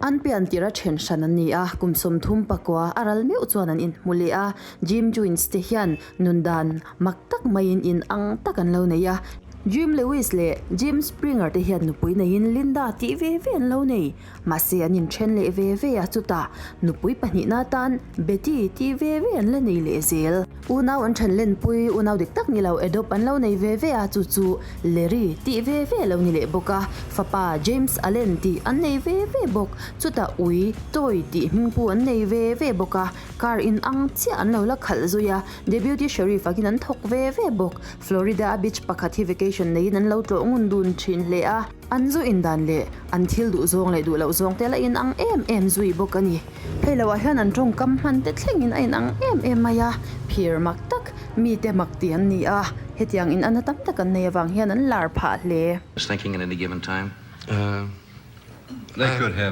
An pian tirh a then hran an ni a, kum 34 a ral meuh chuan an inhmu leh a. Jim Twins te hian nun dan mak tak maiin in ang tak an lo nei a. Jim Lewis leh Jim Springer te hian nupui neiin Linda tih ve ve an lo nei. Mahse an inthen leh ve ve a, chutah nupui pahnihna atan Betty tih ve ve an la nei leh zel. Unau an then lenpui, unau dik tak ni lo adopt an lo nei ve ve a, chu chu Larry tih ve ve a lo ni leh bawk a, fapa James Allen tih an nei ve ve bawk, chutah ui Toy tih hmingpu an nei ve ve bawk a, car in ang chiah an lo la khalh zui a, Deputy Sheriff angin an thawk ve ve bawk. Florida a beach pakhat hi vacation neiin an lo tlawh ngun dun thin hle a. An zu indan leh an thil duh zawng leh duh loh zawng te la inang em em zui bawk a ni. Hei loah hian an tawngkam hman te thlengin a inang em em mai a, phir mak tak mite mak tih an ni a, hetiang inanna tam tak an nei avang hian an lar phah hle. Thinking at any given time. They could have.